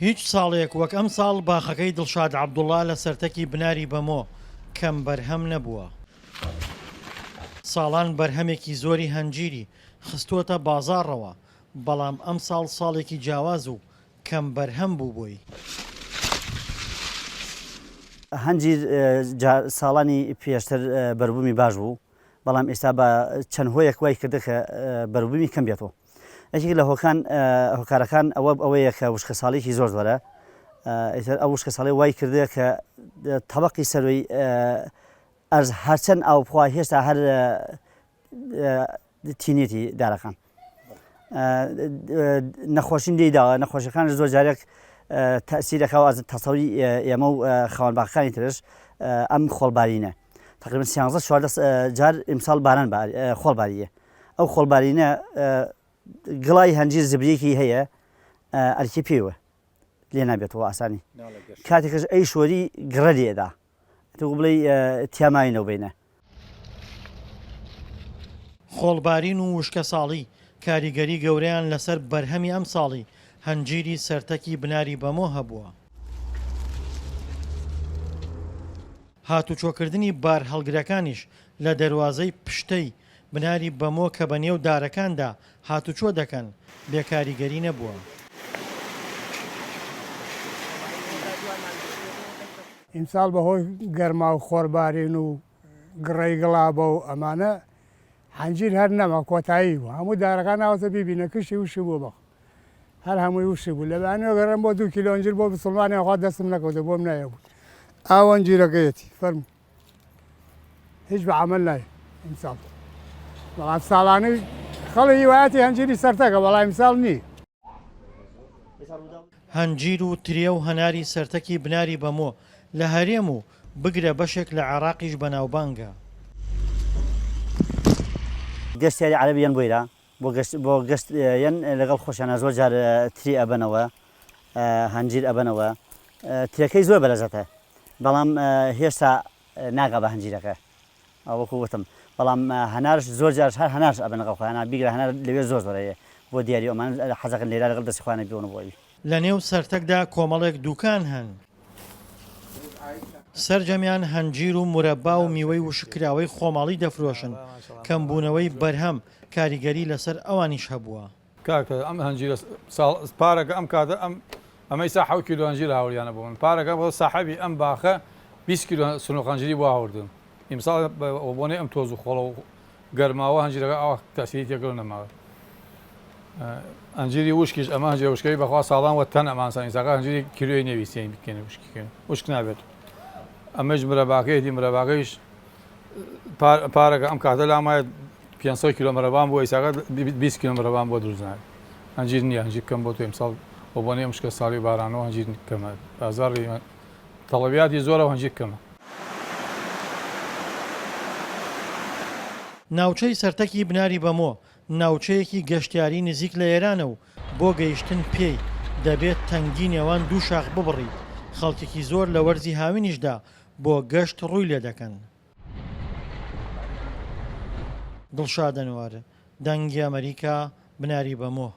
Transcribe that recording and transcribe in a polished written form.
هیچ ساڵێک وەک ئەمساڵ باخەکەی دڵشاد عەبدوڵا لە سەرتەکی بناری بەمۆ کەم بەرهەم نەبووە. ساڵان بەرهەمێکی زۆری هەنجیری خستووەتە بازاڕەوە، بەڵام ئەمساڵ ساڵێکی جیاواز و کەم بەرهەم بوو بۆی. هەنجیر ساڵانی پێشتر بەروبوومی باش بوو، بەڵام ئێستا بە چەند هۆیەک وای کردە کە بەروبوومی کەم بێتەوە. یەکێک لە هۆکان هۆکارەکان ئەوە ئەوەیە کە وشکەساڵیکی زۆر زۆرە ئیتر ئەو وشکەساڵی وای کردە کە تەبقی سەروی ئەرز هەرچەند ئاو بخوا هێشتا هەر تینێتی دارەکان نەخۆشین لێی داوە نەخۆشەکان زۆر جارێک تەسیرەکەەوە ئەز تەسەوری ئێمە و خاوەن باخەکانی ترش ئەم خۆڵبارینە تقریبا 13 14 جار ئیمساڵ باران خۆڵباریە ئەو خۆڵبارینە گڵای هەنجیر زبریەکی هەیە ئەرکی پێوە لێ نابێتەوە ئاسانی کاتێکش ئەی شۆری گڕە لێدا تۆ بڵێ تیاماینەوە بینە. خۆڵبارین و وشکەساڵی کاریگەری گەورەیان لەسەر بەرهەمی ئەمساڵی هەنجیری سەرتەکی بناری بەمۆ هەبووە. هاتوچۆکردنی بارهەڵگرەکانیش لە دەروازەی پشتەی بناری بەمۆ کە بە نێو دارەکاندا هاتوچۆ دەکەن، بێ کاریگەری نەبووە. ئیمساڵ بەهۆی گەرما و خۆربارین و گڕەی گڵابە و ئەمانە حەنجیر هەر نەما کۆتایی بوو هەموو دارەکان ئاوتە بیبینە کشی وشی بوو بەخ هەر هەمووی وشک بوو لە بەیانیەوە گەڕێم بۆ دوو کیلۆ ئەنجیر بۆ بسڵمانیان خوا دەستم نەکەوتە بۆم نایەبوو ئاو ئەنجیرەکەیەتی فەرموو هیچ بە عەمەل نایە ئیمساڵ بەڵام ساڵانەی خەڵی هیوایەتی هەنجیری سەرتەکە بەڵام ئیمساڵ نی. هەنجیر و ترێ و هەناری سەرتەکی بناری بەمۆ لە هەرێم و بگرە بەشێک لە عێراقیش بەناوبانگە. گەشتیاری عەرەب یەن بۆیرا بۆ گەشت بۆ گەشت یەن لەگەڵ خۆشیانە زۆر جار تری ئەبەنەوە هەنجیر ئەبەنەوە ترەکەی زۆر بەلەزەتە بەڵام هێشتا ناگا بە هەنجیرەکە وەکو وتم بەڵام هەنارش زۆر جارش هەر هەنارش ئەبەن لەگەڵ خۆیانە بیگرە هەنار لەوێ زۆر زۆر هەیە بۆ دیاری ئەمان حەزەکەن لێرە لەگەڵ دەستی خۆیانە بیۆنە بۆ ئەوی. لە نێو سەرتەکدا کۆمەڵێک دوکان هەن. سەرجەمیان هەنجیر و مورەبا و میوەی وشککراوەی خۆماڵی دەفرۆشن، کەمبوونەوەی بەرهەم کاریگەری لەسەر ئەوانیش هەبووە. کاکە ئەم هەنجیرە ساڵ پارەکە ئەم کاتە ئەم ئەمەی سا حەوت کیلۆ هەنجیر هاوردیانە بۆ من پارەکە بۆ ساحەبی ئەم باخە 20 کیلۆ سنوق هەنجیری بۆ هاوردم ئیمساڵ بە بۆنەی ئەم تۆز و خۆڵە و گەرماوە هەنجیرەکە ئاوا تەسیری تێکرد و نەماوە ئەنجیری وشکیش ئەمە هەنجیرە وشکەکەی بەخوا ساڵان وە تەن ئەمانسان ئیساکە هەنجیری کیلۆی نەویستین بکەین وشکی کەین وشک نابێت ئەمەش مرەباکەیەتی مرەباکەیش پارەکە ئەم کاتە لامایە 500 کیلۆ مرەبان بۆ ئیساکە 20 کیلۆ مرەبان بۆ دروست نابێت هەنجیر نییە هەنجیر کەم بۆ تۆ ئیمساڵ بۆ بۆنەی ئەم شکە ساڵی بارانەوە هەنجیر کەمە بازاڕی تەڵەبیاتی زۆرە و هەنجیر کەمە. ناوچەی سەرتەکی بناری بەمۆ ناوچەیەکی گەشتیاری نزیک لە ئێرانە و بۆ گەیشتن پێی دەبێت تەنگی نێوان دوو شاخ ببڕیت، خەڵکێکی زۆر لە وەرزی هاوینیشدا بۆ گەشت ڕووی لێدەکەن. دڵشاد ئەنوەر، دەنگی ئەمەریکا، بناری بەمۆ.